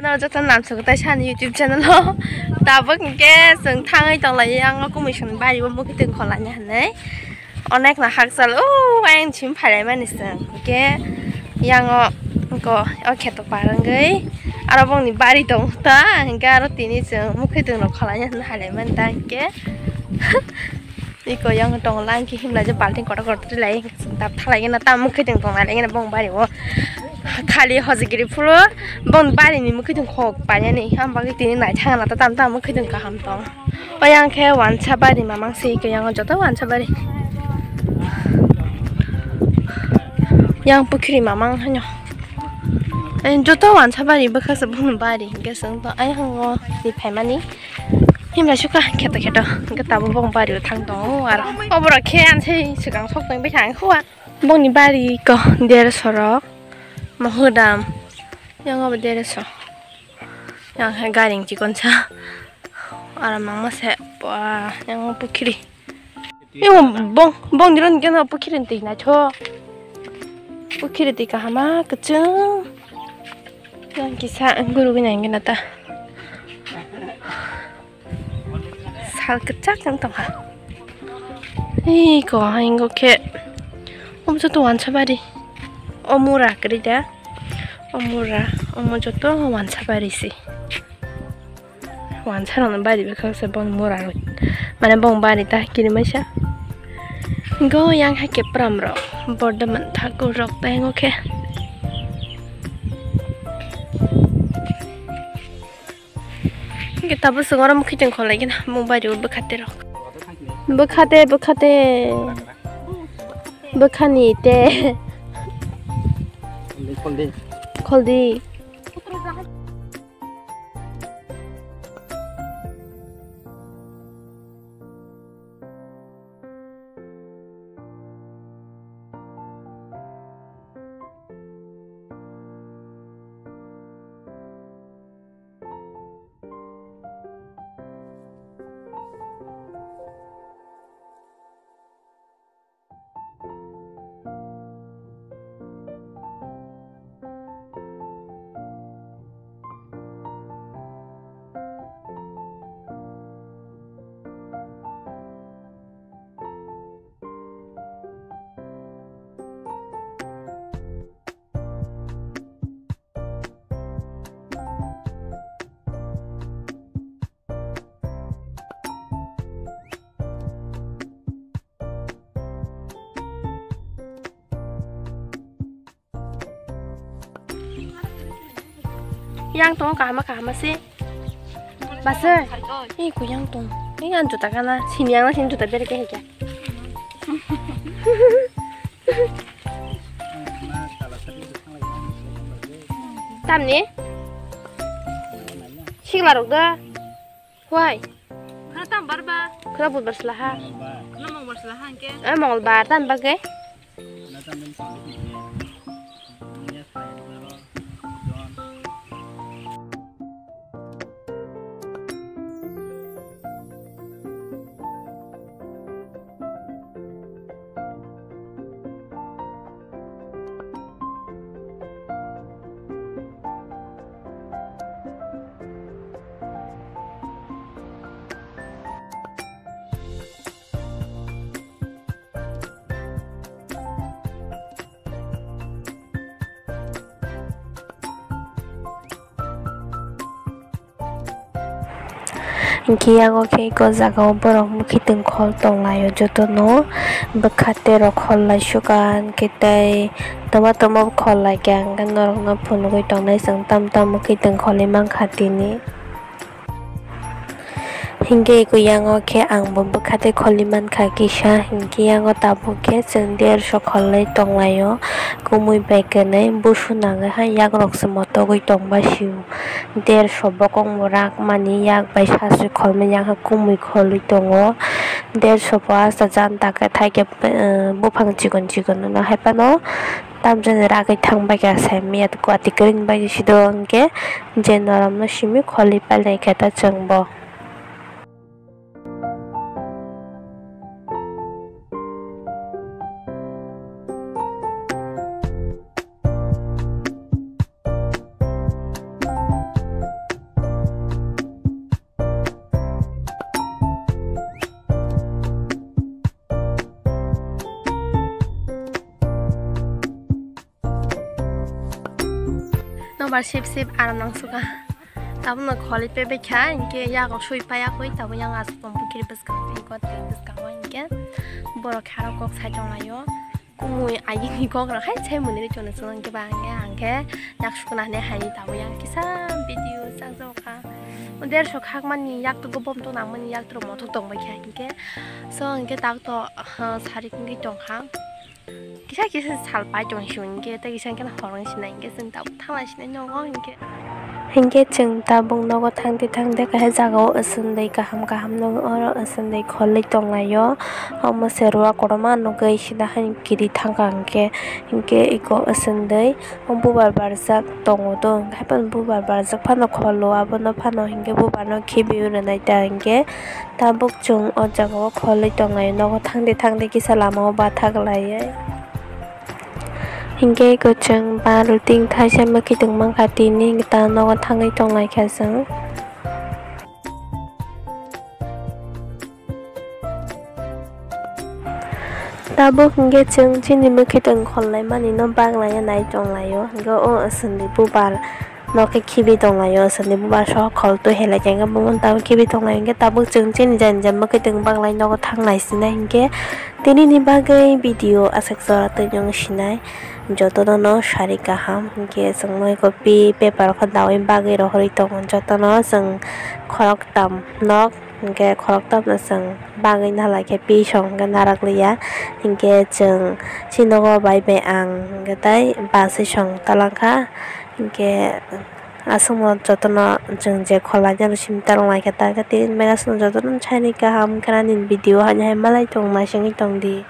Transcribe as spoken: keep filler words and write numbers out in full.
Ano joto namsok tai sani YouTube channel o. Tabuk hwnkhe chwng thangwi tonglai yang o kumui song bari o mukitwng kholanya hinwi. Onek na hakchal o ayang chim phailaimani chwng. Hwnkhe yang o ko o kheto parwngwi aro bongni bari tong ta hwnkhe aro tini chwng mukitwng rok kholanya hinwi hailaimani ta hwnkhe. Iko yang tong lang ki himla je balting kotor kotor lai dap thalai na tam mukitwng tong lai na bong bari o khali hojigiri phuru bong bari ni mukitwng khok painani ham bagwi tini nai thang na tam tam mukitwng kaham tong. O yang khe wansa bari mamang se iko yang joto wansa bari yang pukhiri mamang hanyo. Joto wansa bari bwkha se bong bari hingke song to ai hango ni phaimani. Himla suka kheto kheto hwnkhe tabuk bong bari o thang tongo aro. Oborok khe ansei swkang sok tong bwkha ang hua. Bongni bari ko derso rok mohor dam. Yang obo derso. Yang hai garing chikon sa. Aro mangma se. Wah, yang pukhiri. Yo bong bong diron gena pukhiri twi na cho. Pukhiri twi kahama kwchwng. Yang kisa guru gina gina ta. Sal kwchak wng tongkha. Ei ko hingo khe omo joto wansa bari. O mura kwrwi da. O mura omo joto wansa bari se. Wansa rokno bari bwkhak se bong mura rok. Mane bong bari ta kirimaisa. Go yang hai khe pram rok. Bordoman thakur rok ta hingo khe. Hingke tabuk chwng oro mukitwng kholai gina mobile o bwkhate rok. Bwkhate, bwkhate. Bwkhani te. Kholdi, kholdi. Kholdi. Yang tongo kahama kahama se. Basa. Ih, ku yang tong. Ini kan juta kana. Sini yang sini juta beri kaya kaya. Tamni? Sikla rok da. Why? Khana tam bar ba? Khana budbar sla ha. Khana mongbar sla ha hingke? Eh, mongolbar tam ba ke? Hingke yago khe eko jaga o borok mwkhitwng khol tonglaio jotono bwkha terok khol laisuka hingke tei toma toma bo khol laikha hingke norokno phunugwi tongnai chwng tam tam mwkhitwng kholi mankha tini. Hingke eko yango khe ang bo bwkha tei kholi mankha kisa, hingke yango tabuk khe chwng derso kholnwi tonglaio, kumui bai kwnwi busu nangwi hai yakrok se motogwi tongba sio, derso bokong bo rakmani yak bai saswi kholmani yakha kumui kholwi tongo, derso bo asajak dakhe thaikhe buphang chikon chikon no hai phano. Tamjani ragwi thang bai kha sai miya kwati kwrwng bai sido hwnkhe je norok no simi kholi pailai khe ta chwng bo. Bar sip sip aram nang suka. Tabuk no kholi pe bekha, hinkhe yago sui pa yakui, tabuk yang asuk tong bukiri bwskang, twi kok twi bwskango hinkhe borok khe aro kok sai tong laio. Kumui ayini kok rok hai sai mwnwi tongni chwng hinkhe ba hinkhe, hinkhe yak sukna hinwi hai tabuk yang kisa video chajak kha. Derso khakmani yak tugo bom tong nangmani yak toro mothok tong bai kha hinkhe. So hinkhe tak to, ha, sarik wngwi tong kha. Kisa kisa sal pai tong si hinkhe, tei kisa hinkhe hor wng sinai hinkhe, chwng tabuk thangna sinai nogo hinkhe. Hinkhe chwng tabuk nogo thangdi thangdi khe jagao aswndwi kaham kaham nogo, oro aswndwi kholwi tonglaio. Omo se ruwa kotorma nugwi sida hai kiri thangkha hinkhe, hinkhe eko aswndwi bubar barjak tongo do, hinkhe haphano bubar barjak phano kholo, abono phano hinkhe bubarno khibiui rwnai ta hinkhe. Tabuk chwng o jagao kholwi tongnai, nogo thangdi thangdi kisa lamao bathak laiwi. Hinkhe kwchwng ba routine thaisa mwkhwtwng mankha, tini ta nogo thangwi tonglaikha chwng. Tabuk hinkhe chwng chini mwkhwtwng kholnai manino baglaiya nai tonglaio, hinkhe o aswkni bubar. Nok khe khibi tonglaio, aswkni bubar soho khol twi hai lai khe, hinkhe bo tabuk khibi tonglaio, hinkhe tabuk chwng chini jani jani mwkhwtwng baglai nogo thanglai sinai hinkhe. Tinini bagwi video aswk jora twi nw sinai, jotono no sari kaham hinkhe chwng noiko pi paper khe daui bagwi rohorwi tongo, jotono chwng khoroktham nok. Hinkhe khoroktham no chwng bagwi nalai khe pi song hinkhe narak liya. Hinkhe chwng chini nogo bai bai ang hinkhe tei bus song talangkha. Hinkhe aswkno jotono chwng je kholainani simi talanglaikha ta hinkhe tei mega song jotono saini kaham khe nini video haino hai malai tong naisingwi tongdi.